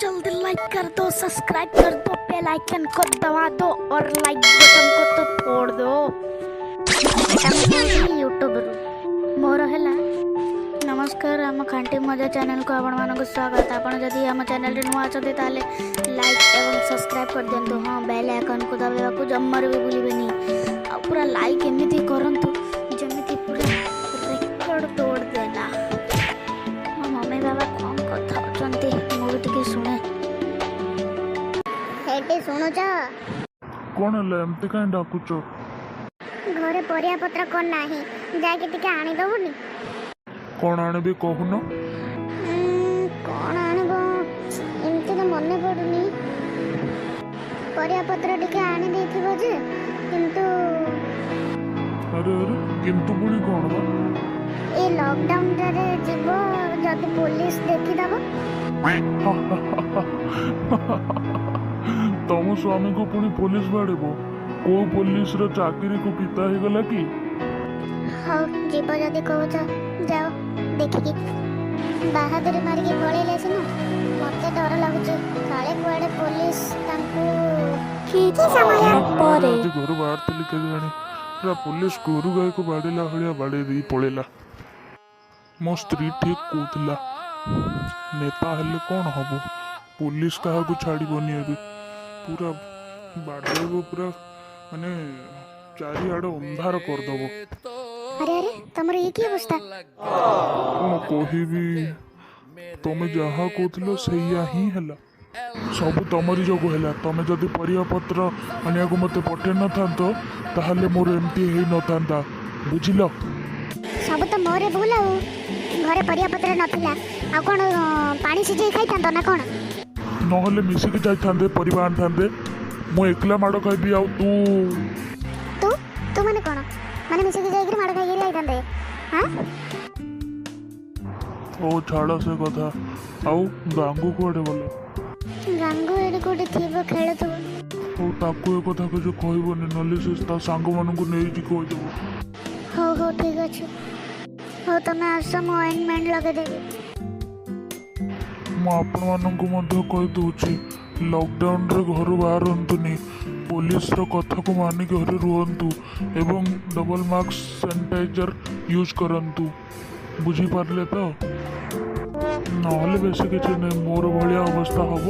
जल्दी लाइक कर दो, सब्सक्राइब कर दो, बेल आइकन को दबा दो और लाइक बटन को तो फोड़ दो। ଏଟା ମୁଁ ଶୁଣିଥିଲି ୟୁଟ୍ୟୁବରୁ। ମୋର ହେଲା ନମସ୍କାର, ଆମ ଖାଣ୍ଟି ମଜା ଚ୍ୟାନେଲକୁ ଆପଣମାନଙ୍କୁ ସ୍ୱାଗତ। ଆପଣ ଯଦି ଆମ ଚ୍ୟାନେଲରେ ନୂଆ ଅଛନ୍ତି, ତାହେଲେ ଲାଇକ୍ ଏବଂ ସବସ୍କ୍ରାଇବ୍ କରିଦିଅନ୍ତୁ। ହଁ, ବେଲ୍ ଆଇକନ୍କୁ ଦବାଇବାକୁ ଜମାରୁ ବି ଭୁଲିବେନି। ଆଉ ପୁରା ଲାଇକ୍ ଏମିତି କରନ୍ତୁ ଯେମିତି ପୁରା ରେକର୍ଡ଼ ତୋଡ଼ ଦେଲା। ମୋ ମମି ବାବା କ'ଣ କଥା ହେଉଛନ୍ତି, ମୁଁ ବି ଟିକେ ଶୁଣେ। ଏଠି ଶୁଣୁଛ? କ'ଣ ହେଲା? ଏମିତି କାହିଁ ଡାକୁଛ? ଘରେ ପରିବା ପତ୍ର କ'ଣ ନାହିଁ, ଯାଇକି ଟିକେ ଆଣିଦବୁନି? କ'ଣ ଆଣିବି କହୁନ? କ'ଣ ଆଣିବ, ଏମିତି ତ ମନେ ପଡୁନି। ପରିବା ପତ୍ର ଟିକେ ଆଣି ଦେଇଥିବ ଯେ, କିନ୍ତୁ ଆରେ ଆରେ, କିନ୍ତୁ ପୁଣି କ'ଣ ବା? ଏ ଲକଡାଉନଟାରେ ଯିବ, ଯଦି ପୋଲିସ ଦେଖିଦବ? ତମ ସ୍ୱାମୀକୁ ପୁଣି ପୋଲିସ ବାଡ଼େଇବ? କୋଉ ପୋଲିସର ଚାକିରିକୁ ପିତା ହେଇଗଲା କି? ହଉ, ଯିବ ଯଦି କହୁଛ ଯାଅ ଦେଖିକି। ବାହାଦୁରୀ ମାରିକି ପଳେଇଲେ ସିନା, ମତେ ଡର ଲାଗୁଛି, କାଳେ କୁଆଡ଼େ ପୋଲିସ ତାଙ୍କୁ କିଛି ସମୟ ପରେ ଆଜି ଘରୁ ବାହାରିଥିଲି କେଜାଣି, ପୁରା ପୋଲିସ ଗୋରୁ ଗାଈକୁ ବାଡ଼େଇଲା ଭଳିଆ ବାଡ଼େଇ ଦେଇ ପଳେଇଲା। ମୋ ସ୍ତ୍ରୀ ଠିକ କହୁଥିଲା, ନେତା ହେଲେ କ'ଣ ହବ, ପୋଲିସ କାହାକୁ ଛାଡ଼ିବନି। ଏବେ ପୁରା ବାଡ଼େଇବ, ପୁରା ମାନେ ଚାରିଆଡ଼େ ଅନ୍ଧାର କରିଦବ। ଆରେ ଆରେ, ତମର ଇଏ କି ଅବସ୍ଥା? କ'ଣ କହିବି, ତମେ ଯାହା କହୁଥିଲ ସେଇଆ ହିଁ ହେଲା। ସବୁ ତମରି ଯୋଗୁଁ ହେଲା। ତମେ ଯଦି ପରିବା ପତ୍ର ଆଣିବାକୁ ମୋତେ ପଠେଇ ନଥାନ୍ତ, ତାହେଲେ ମୋର ଏମିତି ହେଇନଥାନ୍ତା, ବୁଝିଲ? ସବୁ ତ ମୋର ଭୁଲ। ଆଉ ଘରେ ପରିବା ପତ୍ର ନଥିଲା, ଆଉ କ'ଣ ପାଣି ସିଝେଇ ଖାଇଥାନ୍ତ ନା କ'ଣ? ନହେଲେ ମିଶିକି ଯାଇଥାନ୍ତେ, ପରିବା ଆଣିଥାନ୍ତେ। ମୁଁ ଏକଲା ମାଡ଼ ଖାଇବି ଆଉ ତୁ? ତୁ ତୁ ମାନେ କ'ଣ? ମାନେ ମିଶିକି ଯାଇକିରି ମାଡ଼ ଖାଇକିରି ଆଇଥାନ୍ତେ? ହଁ। ଓ ଛାଡ଼ ସେ କଥା, ଆଉ ଗାଙ୍ଗୁ କୁଆଡ଼େ ଗଲା? ଗାଙ୍ଗୁ ଏଠି କୋଉଠି ଥିବ, ଖେଳୁଥିବ। ହଉ, ତାକୁ ଏ କଥା କିଛି କହିବନି, ନହେଲେ ସେ ତା ସାଙ୍ଗମାନଙ୍କୁ ନେଇକି କହିଦେବ। ହଉ ହଉ, ଠିକ୍ ଅଛି। ହଉ, ତମେ ଆସ, ମୁଁ ଅଏଣ୍ଟମେଣ୍ଟ ଲଗେଇଦେବି। ମୁଁ ଆପଣମାନଙ୍କୁ ମଧ୍ୟ କହିଦେଉଛି, ଲକଡାଉନରେ ଘରୁ ବାହାରନ୍ତୁନି। ପୋଲିସର କଥାକୁ ମାନି ଘରେ ରୁହନ୍ତୁ ଏବଂ ଡବଲ ମାସ୍କ, ସାନିଟାଇଜର ୟୁଜ୍ କରନ୍ତୁ, ବୁଝିପାରିଲେ ତ? ନହେଲେ ବେଶୀ କିଛି ନାହିଁ, ମୋର ଭଳିଆ ଅବସ୍ଥା ହବ।